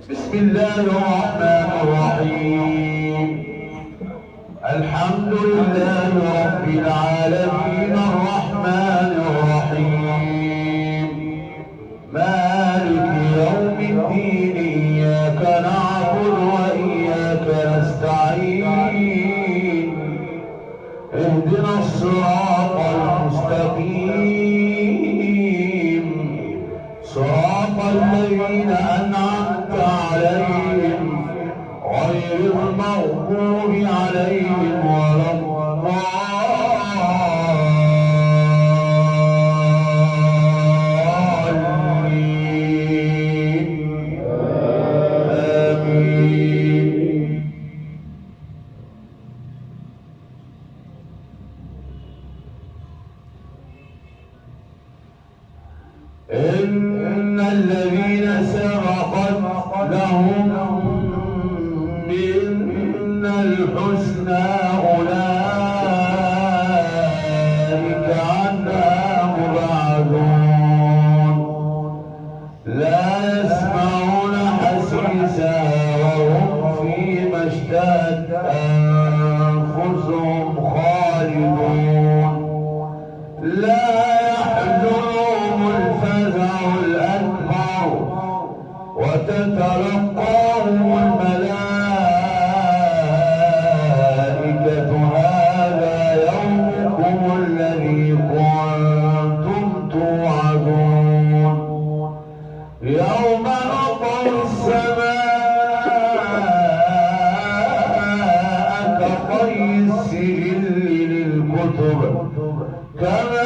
بسم الله الرحمن الرحيم. الحمد لله رب العالمين الرحمن الرحيم مالك يوم الدين إياك نعبد وإياك نستعين اهدنا الصراط المستقيم صراط الذين أنعمت عليهم غير المغضوب عليهم ولا الضالين آمين. إن الذين سبقت لهم منا الحسنى أولئك عنها مبعدون لا يسمعون حسيسها وهم فيما اشتهت أنفسهم خالدون لا يحزنهم الفزع الأكبر وتتلقاهم الملائكة هذا يومكم الذي كنتم توعدون يوم نطوي السماء كطي السجل للكتب كما